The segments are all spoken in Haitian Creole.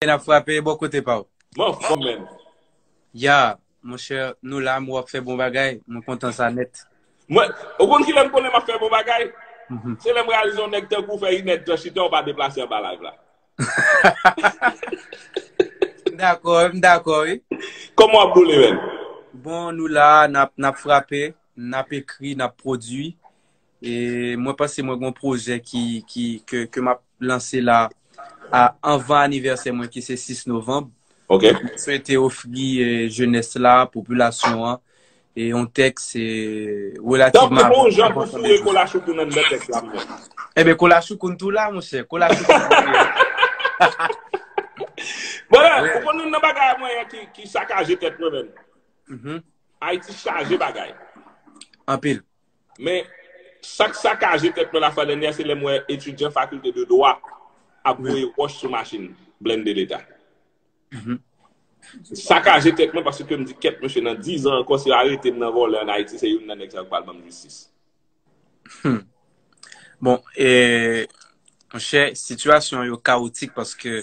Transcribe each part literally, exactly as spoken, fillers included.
N ap frape bò kote pa w. Mwen anfòm, menm. Ya, monchè, nou la, m wè w ap fè bon bagay. Mwen kontan sa nèt. Mwen, ou konn kilè m konnen m ap fè bon bagay? Se lè m reyalize yon nèg tankou w fè inèdtan chita, ou pa deplase anba live la. M dakò, m dakò, wi. Kòman w ap boule, menm? Bon, nou la, n ap, n ap frape, n ap ekri, n ap pwodui. E mwen panse mwen gen yon pwojè ki, ki, ke, ke m ap lanse la a, anvan anivèsè mwen ki se sis novanm. Ok. Mwen swete ofri e, jenès la, popilasyon an, e yon tèks e, relativman. Tanpri, bon jan pou foure kolachoukoun anndan tèks la, mwen. Ebyen, kolachoukoun tou la, monchè. Kolachoukoun tou la. Bon, ou konn youn nan bagay mwen ki, ki sakaje tèt mwen, menm. Ayiti chaje bagay. Anpil. Men, sa k sakaje tèt mwen lafwa dènyè, se lè m wè etidyan fakilte de dwa ap voye wòch sou machin blende Leta. Sakaje tèt mwen paske m di, kèt, mesye, nan diz an ankò, si yo arete m nan vòlè ann Ayiti, se youn nan nèg sa yo k pral ban m jistis. Bon, e, monchè, sitiyasyon yo kawotik paske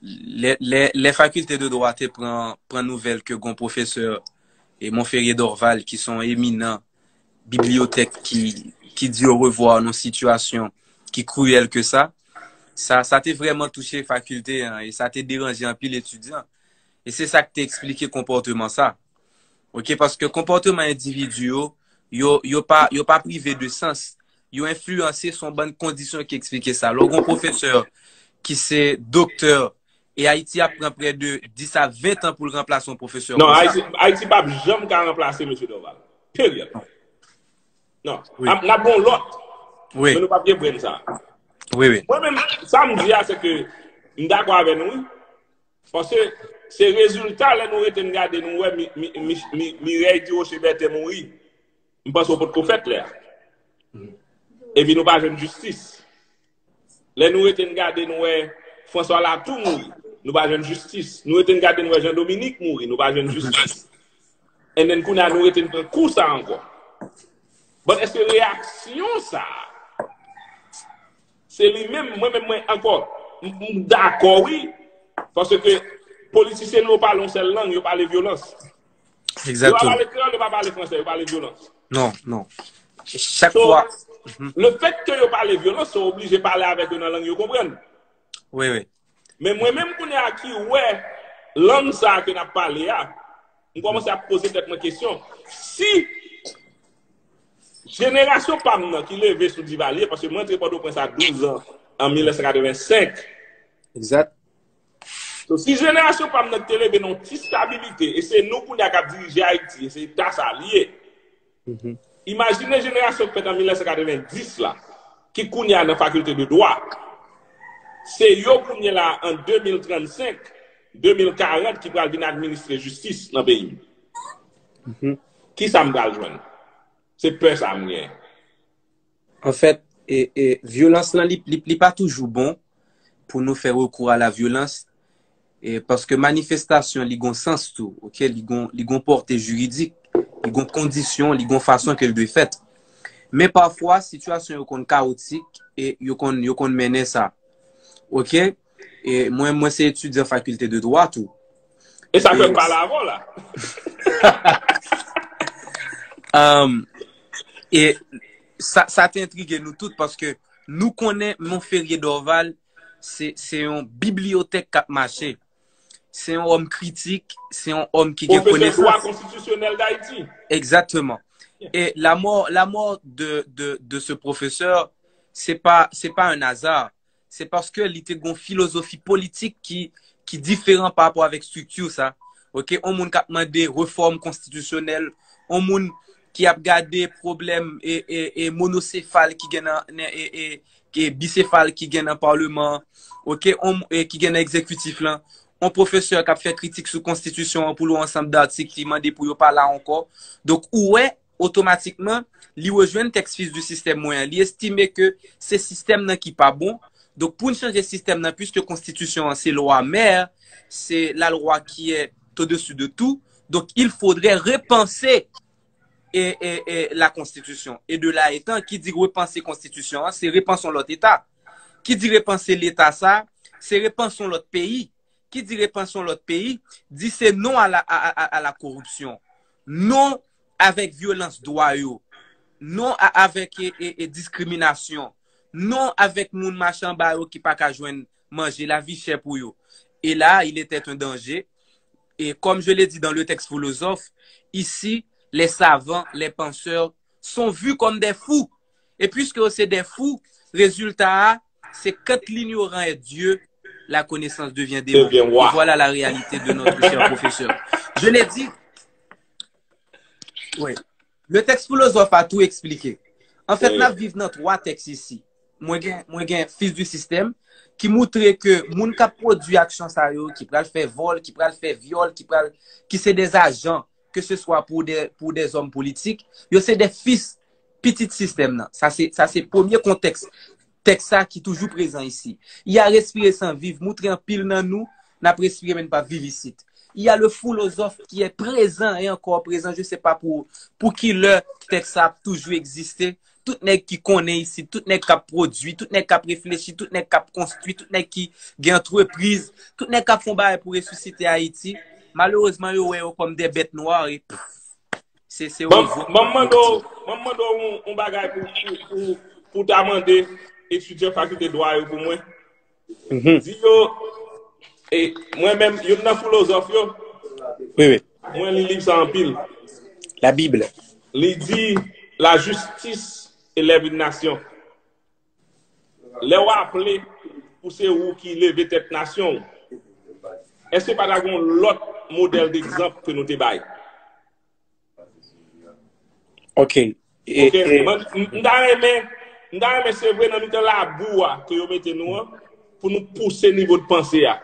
lè, lè, lè fakilte de dwa te pran, pran nouvèl ke gon pwofesè e Monferrier Dorval, ki se yon eminan bibliyotèk ki, ki di orevwa nan sitiyasyon ki kriyèl ke sa, sa, sa te vrèman touche fakilte an e sa te deranje anpil etidyan. E se sa k te eksplike konpòteman sa. Ok, paske konpòteman endividi yo, yo, yo pa, yo pa prive de sans. Yo enfliyanse, se yon bann kondisyon ki eksplike sa. Lè w gen yon pwofesè ki se doktè, e Ayiti ap pran prè de dis a ven tan pou l ranplase yon pwofesè Non, konsa. Ayiti, Ayiti p ap janm ka ranplase mesye Dorval. Peryòd. Non. Wi. Ap, n ap gen yon lòt. Wi, Men nou p ap gen brenn sa. wi, wi. Mwen menm, sa m di a, se ke m dakò avè nou, wi. Paske se rezilta lè nou rete n gade, nou wè Mi, Mi, Mi, Mi, Mireille Durocher Bertin mouri. M panse w potko fèt lè a. Epi nou pa jwenn jistis. Lè nou rete n gade, nou wè François Latour mouri. Nou pa jwenn jistis. Nou rete n gade, nou wè Jean Dominique mouri. Nou pa jwenn jistis. And then kounye a nou rete n pran kou sa ankò. But èske reyaksyon sa a, se li menm, mwen menm, mwen ankò, m, m dakò, wi. Paske politisyen nou yo pale yon sèl lang, yo pale vyolans. Yo pa Egzakteman. Pale kreyòl, yo pa pale fransè, yo pale vyolans. Non, non. Chak So, fwa. Le fèt ke yo pale vyolans, se oblije pale avèk yo nan lang yo konprann. Wi, wi. Men mwen menm kounye a ki wè lang sa a ke n ap pale a, m kòmanse ap poze tèt mwen kesyon. Si jenerasyon pa m nan ki leve sou Divalye, paske mwen antre Pòtoprens a douz an, an mil nèf san katrevensenk, Egzat. So, si jenerasyon pa m nan ki te leve nan yon ti stabilite, e se nou kounye a k ap dirije Ayiti, e se eta sa li ye. Imajine jenerasyon k fèt an mil nèf san katrevendis la, ki kounye a nan fakilte de dwa. Se yo kounye la an de mil trannsenk, de mil karant ki pral vin administre jistis nan peyi m. Kisa m pral jwenn? Se pè sa m genyen. Anfèt, e, e, vyolans lan, li, li, li pa toujou bon pou nou fè rekou a la vyolans, e, paske manifestasyon, li gon sans tou, ok? Li gon, li gon pòte jiridik, li gon kondisyon, li gon fason ke l dwe fèt. Men pafwa, sitiyasyon yo konn kawotik e yo konn, yo konn mennen sa. Ok? E mwen, mwen se etidyan fakilte de dwa tou. E sa fè E- m pale avè w la. Um, e sa, sa te entrige nou tout paske nou konnen Monferrier Dorval se, se yon bibliyotèk k ap mache. Se yon òm kritik, se yon òm ki gen Pwofesè dwa konesans. Konstitisyonèl Dayiti. Exactement. Et la mort, la mort de, de, de ce professeur, c'est pas, c'est pas un hasard. C'est parce que li te gon filozofi politik ki, ki diferan pa rapò avèk estrikti sa. Ok, yon moun k ap mande refòm konstitisyonèl, yon moun ki ap gade pwoblèm e, e, e monosefal ki gen nan, nan- e, e, e bisefal ki gen nan palman, ok, yon- e ki gen nan egzekitif lan, yon pwofesè k ap fè kritik sou konstitisyon an pou yon ansanm datik ki mande pou yo pa la ankò. Donk, ou wè, otomatikman, li rejwenn tèks fis di sistèm mwen an. Li estime ke se sistèm nan ki pa bon. Donk, pou n chanje sistèm nan, puisque konstitisyon an se lwa mè, c'est la loi qui est au-dessus de tout, donc il faudrait repenser e, e, e, la konstitisyon. E de la etan, ki di repanse konstitisyon an, se repanse yon lòt eta. Ki di repanse leta sa, se repanse yon lòt peyi. ki di repans yon lòt peyi, di se non a la, a, a, a, a la koripsyon, non avèk vyolans dwa yo, non a, avèk e, e, e diskriminasyon, non avèk moun machanba yo ki pa ka jwenn manje, lavi chè pou yo. Et là, il était un danger. Et comme je l'ai dit dans le texte philosophe, ici, les savants, les penseurs sont vus comme des fous. Et puisque c'est des fous, résultat, c'est quand l'ignorant est Dieu, la connaissance devient démon. Devient roi. Et voilà la réalité de notre cher professeur. Je l'ai dit. Oui. Le texte philosophe a tout expliqué. An fèt, n ap viv nan twa tèks isi. Mwen gen, mwen gen Fils du Système ki moutre ke moun k ap pwodui aksyon sa yo, ki pral fè vòl, ki pral fè vyòl, ki pral, ki se des agents, ke se swa pou de, pou des hommes politiques, yo se des fils, pitit sistèm nan. Sa se, sa se premye kontèks tèks sa ki toujou prezan isi. Il a respiré sans vivre, moutre anpil nan nou, n ap respire men n pa viv isit. Il a le philosophe qui est présent et encore présent, je sais pas pour, pour ki lè tèks sa ap toujou egziste. Tout nèg ki konnen isit, tout nèg k ap pwodui, tout nèg k ap reflechi, tout nèg k ap konstwi, tout nèg ki gen antrepriz, tout nèg k ap fè yon bagay pou resisite Ayiti, malerezman, yo wè yo kòm de bèt nwa e pff, se, se Ban, yo ban m mande w, ban m mande w yon, yon bagay pou, pou, pou, pou ta mande etidyan fakilte dwa yo pou mwen. Mhm. Di yo, e, mwen menm, youn nan filozòf yo, Wi, wi. Mwen li liv sa anpil. La Bible. Li di, la justice élève une nation. Lè w aple pou se ou ki leve tèt nasyon w, èske pa ta gen yon lòt modèl degzanp ke nou te bay? Ok. E, Ok, e, mwen, m, m ta renmen, m ta renmen se vre nan mitan labou a ke yo mete nou an, pou nou pouse nivo de panse a.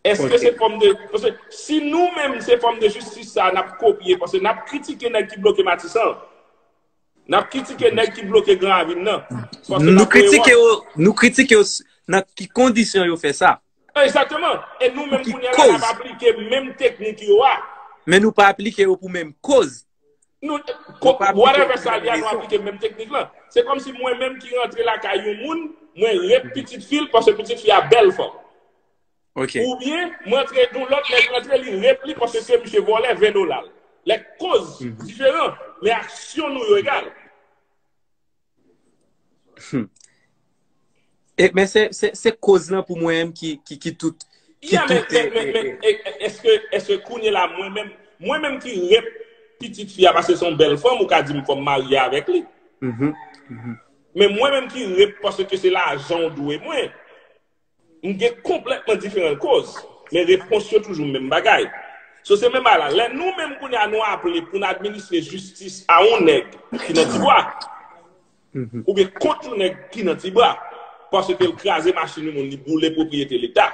Èske Ok. se fòm de, paske si nou menm se fòm de jistis sa n ap kopye, paske n ap kritike nèg ki bloke Matisan, n ap kritike nèg ki bloke Gran Ravin nan, paske n Nou ap voye kritike wòch. yo, nou kritike yo s- nan ki kondisyon yo fè sa. Egzakteman. E nou menm Ki kounye a la, n ap koz. aplike menm teknik yo a. Men nou pa aplike yo pou menm koz. Nou, Nou ko- pa aplike whatever pou sa menm li a, nou rezon. aplike menm teknik lan. Se kòmsi mwen menm ki rantre lakay yon moun, mwen rep pitit fi l paske pitit fi a bèl fanm. Ok. Oubyen, mwen rantre yon lòt nèg rantre, li rep li paske se misye vòlè ven dola l. Les causes Mhm. différents, men aksyon nou yo egal. Hmm. E, men se, se, se koz lan pou mwen menm ki, ki, ki tout, ki Yeah, men, tout, men, e, men, e, men, e, e, èske, èske kounye la, mwen menm, mwen menm ki rep pitit fi a paske se yon bèl fanm, ou ka di m fò m marye avèk li. Mhm, mhm. Men mwen menm ki rep paske se lajan w dwe mwen, m gen konplètman diferan koz. Men repons yo toujou menm bagay. So, se menm bagay la. Lè nou menm kounye a nou aple pou n administre jistis a yon nèg ki nan tibwa, Mhm. oubyen kont yon nèg ki nan tibwa, paske l kraze machin yon moun, li boule pwopriyete Leta.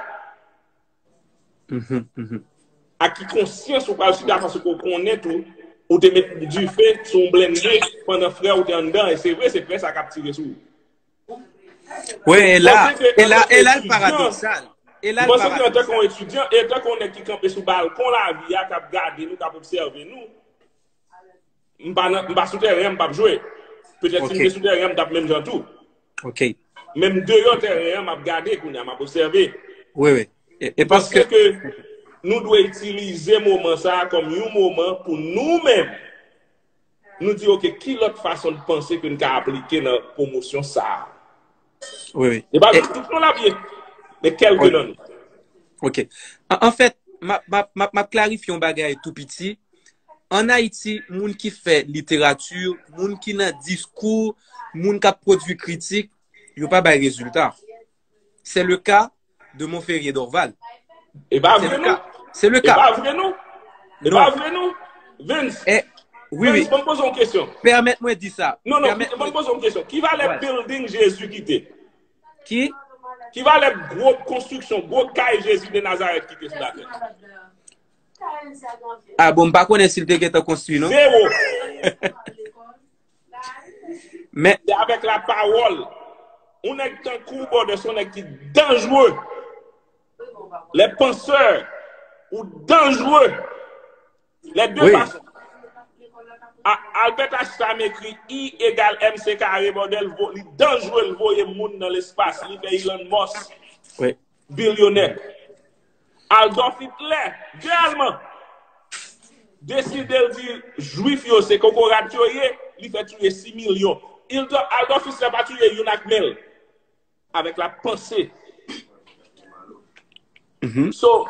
Mhm, mhm. Ak ki konsyans ou pral chita paske w konnen tou, ou te met dife sou yon blende pandan frè w te anndan, e se vre, se frè sa k ap tire sou ou. Wi, e la, Panse ke e la, antanke e la l etidyan, paradoksal. E la l Panse ke antanke paradoksal. yon etidyan, e antanke yon nèg ki kanpe sou balkon lavi a, k ap gade nou, k ap obsève nou, m pa nan, m pa sou tèren an, m p ap jwe. Petèt si m Ok. te sou tèren an, m t ap menm jan tou. Ok. Men m deyò tèren an, m ap gade kounye a, m ap obsève. Wi, wi. E, e M panse paske ke nou dwe itilize moman sa a kòm yon moman pou nou menm, nou di, ok, ki lòt fason de panse ke n ka aplike nan pwomosyon sa a? Wi, wi. E pa E tout nou l ap ye, men kèlke Ok. nan nou. Ok. An, anfèt, m ap, m ap, m ap, m ap klarifye yon bagay tou piti. Ann Ayiti, moun ki fè literati, moun ki nan diskou, moun k ap pwodui kritik, yo pa bay rezilta. C'est le cas de Monferrier Dorval. E pa C'est vre le non. cas. C'est le E cas. pa vre non. E Non. pa vre non. Vince, E, wi, Vince, wi. ban m poze yon kesyon. Pèmèt mwen di sa. Non, non, Pèmèt ban m mwen poze yon kesyon. Ki valè Ouais. building Jezi kite? Ki? Ki valè gwo konstriksyon, gwo kay Jezi de Nazarèt kite sou latè? Ah bon, m pa konnen si l te gentan konstwi, non. Zewo. Men Se avèk lapawòl. Yon nèg tankou w, brother, se yon nèg ki danjre. Les penseurs, ou danjre. Les deux Wi. façons. A, Albert Einstein ekri I egal M C kare, brother, l vo-, li danjre, l voye moun nan lespas, li fè Elon Musk Wi. bilyonè. Adolf Hitler, de Alman, deside l di Jwif yo se kokorat yo ye, li fè tiye sis milyon. Adolf Hitler pa tiye youn ak men l, avèk la panse. So,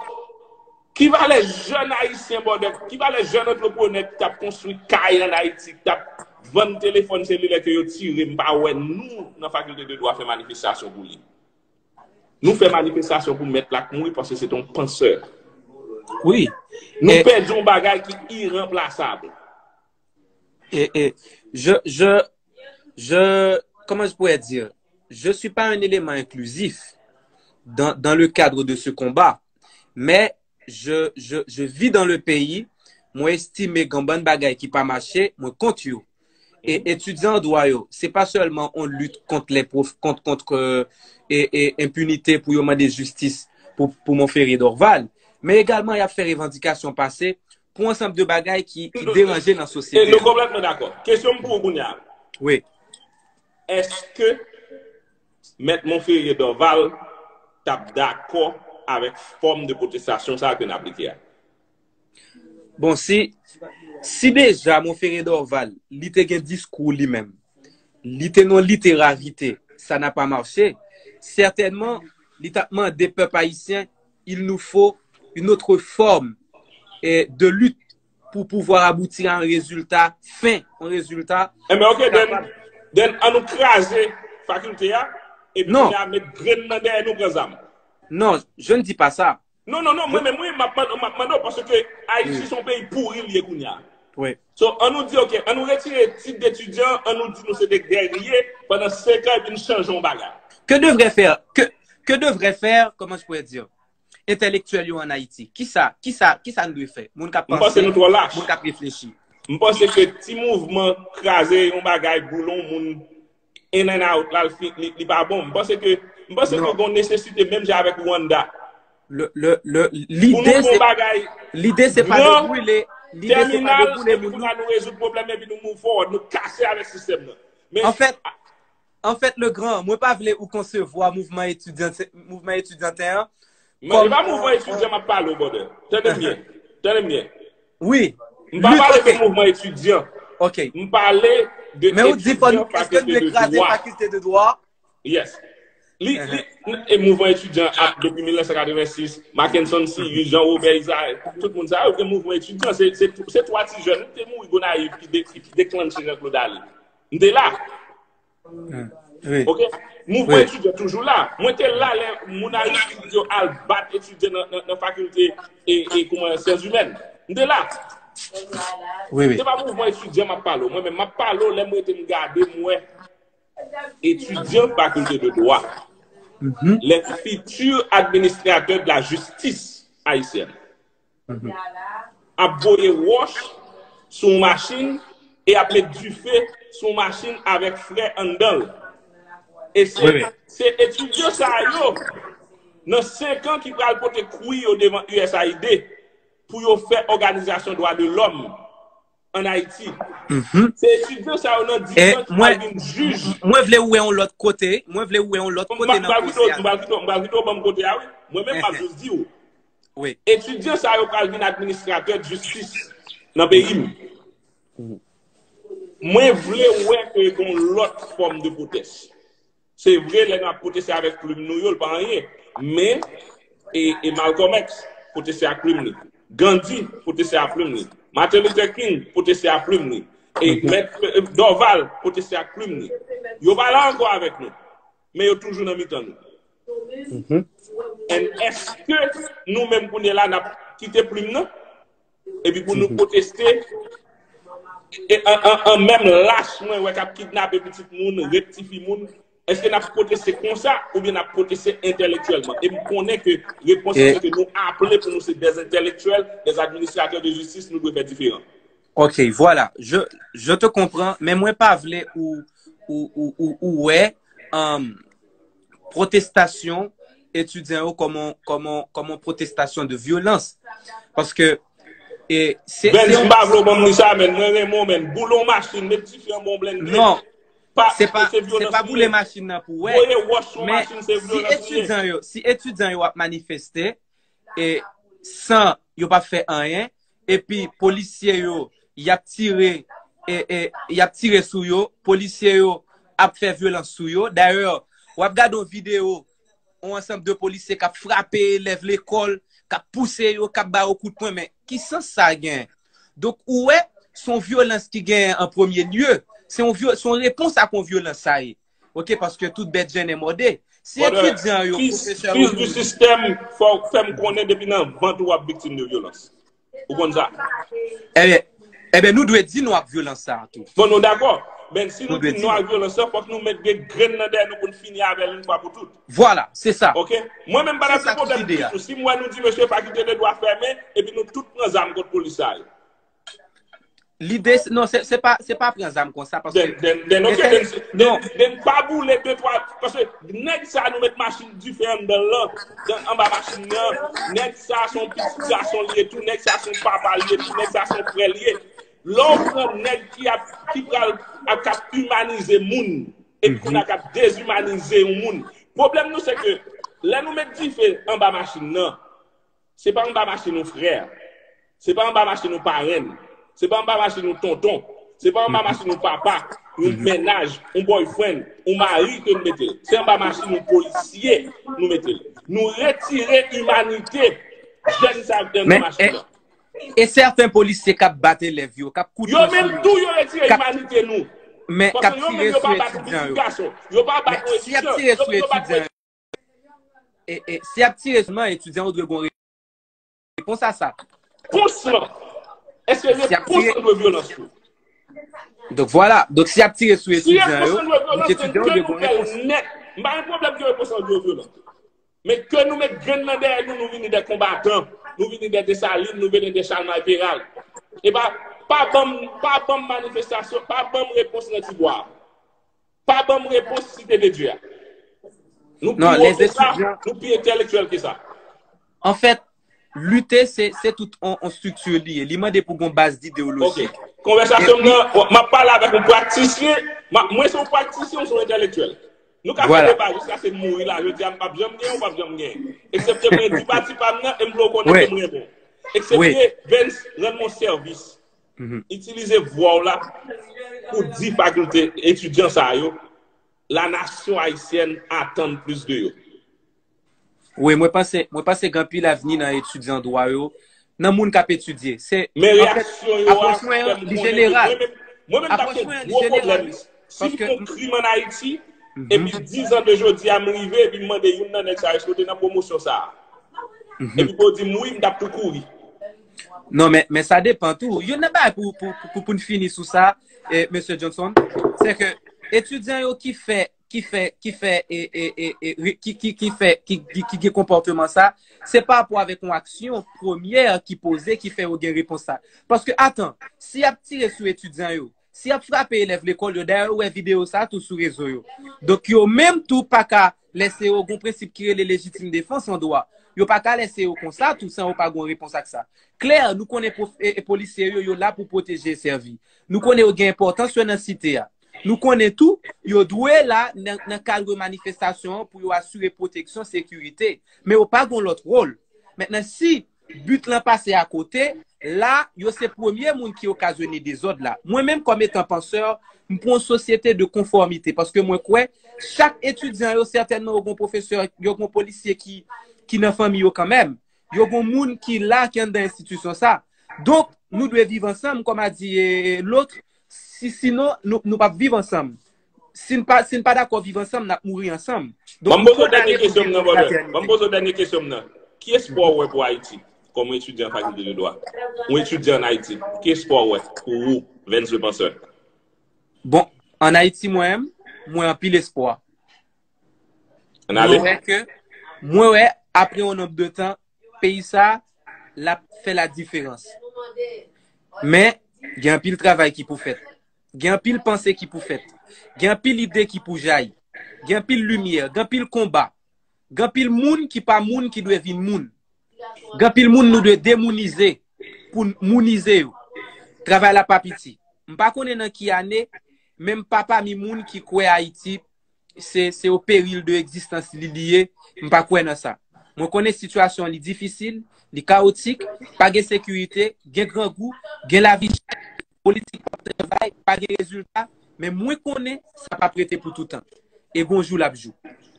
ki valè jèn ayisyen bòdè, ki valè jèn antreprenè ki t ap konstwi kay ann Ayiti, ki t ap vann telefòn selilè ke yo tire, m pa wè nou nan fakilte de dwa fè manifestasyon pou li. Nou fè manifestasyon pou mèt la k mouri paske se te yon pansè. Wi. Nou pèdi yon bagay ki iranplasab. Et, et je, je, je, comment je pourrais dire, je suis pas un élément inclusif dans, dans le cadre de ce combat, mais je, je, je vis dans le pays, mwen estime gen bann bagay ki pa mache, mwen kont yo. E etidyan an dwa yo, se pa sèlman yon lit kont lè prof, kont, kont e, e, enpinite pou yo mande jistis pou, pou Monferrier Dorval, men egalman y ap fè revandikasyon pase pou ansanm de bagay ki, ki deranje nan sosyete. Nou konplètman dakò. Kesyon m pou ou kounye a. Wi. Èske Mèt Monferrier Dorval t ap dakò avèk fòm de pwotestasyon sa a ke n aplike a? Bon, si, si deja Monferrier Dorval, li te gen diskou li menm, li te nan literarite, sa n a pa mache, sètènman, li t ap mande pèp ayisyen, il nous faut une autre forme eh, de lutte pour pouvoir aboutir à un résultat fin, un résultat. Enben, ok, then, then an nou kraze fakilte a, epi nou met grenn nan dèyè nou pran zam. Non, je ne dis pas ça. Non, non, non, mwen menm, wi, m ap mande w, paske Ayiti se yon peyi pouri l ye kounye a. Wi. So, an nou di, ok, an nou retire tit d etidyan, an nou di nou se de gèrye pandan senk an epi n chanje yon bagay. Que devrait faire, que, que devrait faire, comment je pourrais dire, entèlektyèl yo ann Ayiti? Kisa, kisa, kisa n dwe fè? Moun k ap panse, moun k ap reflechi. M panse ke ti mouvman kraze yon bagay, boule yon moun, in and out la, li, li pa bon. M panse ke, m panse ke gen nesesite menm jan avèk Rwanda. Lide se pa de boule, lide se pa de boule moun. Pou nou rezoud pwoblèm epi nou move forward, nou kase avèk sistèm nan. Men, anfèt, Anfèt, Legrand, mwen pa vle ou konsevwa mouvman etidyan, mouvman etidyanten an. Mwen, e pa mouvman etidyan m ap pale w, brother. Tande m byen. Tande m byen. Wi. M pa pale de mouvman etidyan. M pale de etidyan fakilte de dwa. Yes. Li, li, e mouvman etidyan ap depi mil nèf san katrevensis, Mackenson Sirius, Jean Robert Israël, tout moun sa yo gen mouvman etidyan. Se, se, se twa ti jèn ki te mouri Gonayiv ki, de, ki deklanche Jean Claude Ale. M te la. Ok? Mouvman etidyan toujou la. Mwen te la lè moun Aristide yo al bat etidyan nan, nan, nan fakilte e, e kouman, syans imèn. M te la. Se pa mouvman etidyan m ap pale w. Mwen menm, m ap pale w lè m rete m gade, m wè etidyan fakilte de dwa, les futurs administrateurs de la justice haïtienne, ap voye wòch sou yon machin e ap met dife sou yon machin avèk frè anndan l. E se, se etidyan sa yo, nan senk an, ki pral pote kwi yo devan U S A I D pou yo fè òganizasyon dwa de lòm ann Ayiti. Se etidyan sa yo nan dis an ki pral vin jij. Mwen vle wè yon lòt kote. Mwen vle wè yon lòt kote nan pwosè a. M pral kite w, m pral kite w, m pral kite w ban m kote a, wi. Mwen menm, m ap jis di w. Etidyan sa yo pral vin administratè jistis nan peyi m. Mwen vle wè ke gen yon lòt fòm de pwotès. Se vre, lè n ap pwoteste avèk plim nou yo, l pa anyen. Men, e, e Malcolm X pwoteste ak plim li. Gandhi pwoteste ak plim li. Martin Luther King pwoteste ak plim li. E Mèt, e, Dorval pwoteste ak plim li. Yo pa la ankò avèk nou. Men yo toujou nan mitan nou. And èske nou menm kounye la n ap kite plim nan? Epi pou nou pwoteste e an, an, an menm lach mwen wè k ap kidnape pitit moun, rep tifi moun, èske n ap pwoteste konsa oubyen n ap pwoteste entèlektyèlman? E m konnen ke repons lan se ke nou aple pou nou se des intellectuels, des administrateurs de justice, nou dwe fè diferan. Ok, voilà. Je, je te comprends, men mwen pa vle ou, ou, ou, ou, ou wè um, pwotestasyon etidyan yo kòm yon, kòm yon, kòm yon pwotestasyon de vyolans. Paske e, se, Vens, se m pa vle w ban m li sa, men mwen renmen w, men. Boule yon machin, met dife anba yon blende. Non. Se pa, se pa boule machin nan pou wè. Voye wòch sou yon machin, se vyolans li ye. Men si etidyan yo, si etidyan yo ap manifeste, e, san yo p ap fè anyen, epi polisye yo, y ap tire, e, e, y ap tire sou yo, polisye yo ap fè vyolans sou yo. Dayè, w ap gade yon videyo, yon ansanm de polisye k ap frape elèv lekòl, k ap pouse yo, k ap ba yo kout pwen, men ki sans sa gen? Donk, ou wè, se yon vyolans ki gen an premye lye, se yon vyo-, se yon repons ak yon vyolans sa ye. Ok, paske tout bèt jennen mòde. Si etidyan yo, pwofesè yo, fils du système, fò fè m konnen depi nan vant ou w ap viktim de vyolans. Ou konn sa? Ebyen, ebyen, nou dwe di non ak vyolans sa a tou. Bon, nou dakò. Men si nou di non ak vyolans sa, fòk nou met de grenn nan dèyè nou pou n fini avè l yon fwa pou tout. Vwala, se sa. Ok? Mwen menm pa nan pwoblèm ditou. Si m wè nou di mesye pa kite ledwa fèmen, epi nou tout pran zam kont polis sa yo. Lide, se- non, se se pa, se pa pran zam konsa, paske Then, then, then, ok, then, then, non, then pa boule de twa, paske nèg sa nou met machin dife anndan l lan, dan, anba machin nan, nèg sa se yon pitit gason li ye tou, nèg sa se yon papa li ye tou, nèg sa se yon frè li ye. Lè w pran nèg ki ap, ki pral, ap, k ap imanize moun, epi kounye a k ap dezimanize yon moun. Pwoblèm nou se ke lè nou met dife anba machin nan, se pa anba machin yon frè. Se pa anba machin yon parenn. Se pa anba machin yon tonton. Se pa anba machin yon papa, yon mennaj, yon boyfriend, yon mari ke nou mete l. Se anba machin yon polisye nou mete l. Nou retire imanite jèn sa yo ki anndan machin nan. E sèten polisye k ap bat elèv yo, k ap koute yo sou yo, tou, yo retire imanite nou. Men k ap tire sou etidyan yo. Yo pa bat yon etidyan. E, e, si y ap tire sou, etidyan yo dwe gen yon repons a sa. Repons lan. Èske repons lan dwe vyolans tou? Donk, vwala. Donk, si y ap tire sou etidyan yo, etidyan yo dwe gen yon repons. M pa gen pwoblèm ke repons lan dwe vyolans. Men ke nou met grenn nan dèyè nou, nou vini de konbatan, nou vini de Desalin, nou vini de Chalmay Peral. E pa, pa ban m, pa ban m manifestasyon, pa ban m repons nan Tibwa. Pa ban m repons Site de Dye a. Nou pi wo ke sa, nou pi entèlektyèl ke sa. Anfèt, lite, se, se tout on, on strikti li ye. Li mande pou gon baz ideyolojik. Konvèsasyon m nan, m ap pale avèk yon praktisyen, m ap, mwen se yon praktisyen, ou se yon entèlektyèl. Nou ka fè deba jiskaske m mouri la, jodi a m p ap janm gen, ou p ap janm gen. Eksepte mwen di pati pa m nan, e m vle w konnen ke m renmen w. Eksepte Vens, rann mwen sèvis. Itilize vwa w la pou di fakilte, etidyan sa yo, la nation haïtienne attend plus de yo. Wi, mwen panse, mwen panse gen anpil avni nan etidyan dwa yo, nan moun k ap etidye. Se, men reyaksyon yo a fè m konnen ke mwen menm, mwen menm t ap gen gwo pwoblèm. Si m fè yon krim ann Ayiti, epi diz an de jodi a m rive, epi m mande youn nan nèg sa yo si yo te nan pwomosyon sa a. Epi pou yo di m wi, m t ap tou kouri. Non, men, men sa depan tou. Youn nan bagay pou, pou, pou, pou n fini sou sa, e, mesye Johnson, se ke etidyan yo ki fè, ki fè, ki fè, e, e, e, e, re- ki, ki, ki fè, ki, ki, ki gen konpòteman sa, se pa rapò avèk yon aksyon premyè ki poze ki fè yo gen repons sa. Paske, atan, si y ap tire sou etidyan yo, si y ap frape elèv lekòl yo, dayè ou wè videyo sa tou sou rezo yo. Donk, yo menm tou pa ka lèse yo, gon prensip ki rele lejitim defans an dwa. Yo pa ka lèse yo konsa tou san yo pa gon repons ak sa. Klè, nou konnen pwof- e, e polisye yo, yo la pou pwoteje e sèvi. Nou konnen yo gen enpòtans yo nan site a. Nou konnen tou, yo dwe la nan, nan kad manifestasyon an pou yo asire pwoteksyon, sekirite. Men yo pa gon lòt wòl. Mentnan, si but lan pase akote, la, yo se premye moun ki okazyone dezòd la. Mwen menm, kòm etan pansè, m pou yon sosyete de konfòmite, paske mwen kwè, chak etidyan yo, sètènman, yo gon pwofesè, yo gon polisye ki, ki nan fanmi yo kanmenm. Yo gon moun ki la, ki anndan enstitisyon sa. Donk, nou dwe viv ansanm, kòm a di, e, lòt, si, sinon, nou, nou p ap viv ansanm. Si n pa, si n pa dakò viv ansanm, n ap mouri ansanm. Donk, ban m poze w dènye kesyon m nan, brother. Ban m poze w dènye kesyon m nan. Ki espwa w wè pou Ayiti, kòm yon etidyan fakilte de dwa? Yon etidyan ann Ayiti, ki espwa w wè pou ou, Vens le Penseur? Bon, ann Ayiti, mwen menm, mwen anpil espwa. Ann ale. Mwen wè ke, mwen wè, apre yon nonb de tan, peyi sa, l ap fè la diferans. Men, gen anpil travay ki pou fèt. Gen anpil panse ki pou fèt. Gen anpil ide ki pou jayi. Gen anpil limyè, gen anpil konba. Gen anpil moun ki pa moun ki dwe vin moun. Gen anpil moun nou dwe demounize pou n mounize yo. Travay la pa piti. M pa konnen nan ki ane, men m pa pami moun ki kwè Ayiti se, se o peril de egzistans li li ye. M pa kwè nan sa. Mwen konnen sitiyasyon an li difisil, li kawotik, pa gen sekirite, gen grangou, gen lavi chè, politik p ap travay, pa gen rezilta, men mwen konnen sa p ap rete pou toutan. E gon jou l ap jou.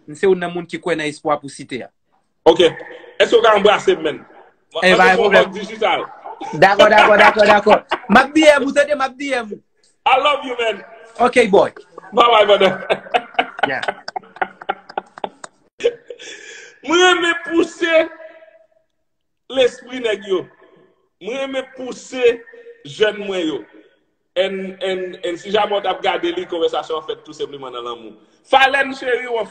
M se youn nan moun ki kwè nan espwa pou site a. Ok. Èske w ka anbrase m, menn? Eh, pa gen pwoblèm. Digital. Dakò, dakò, dakò, dakò. M ap D M ou, tande, m ap D M ou. I love you, man. Ok, boy. Bye bye, brother. Yeah. Mwen renmen pouse lespri nèg yo. Mwen renmen pouse jèn mwen yo. And, and, and si jamè w t ap gade li, konvèsasyon an fèt tou senpleman nan lanmou. Falèn cheri, w anfòm?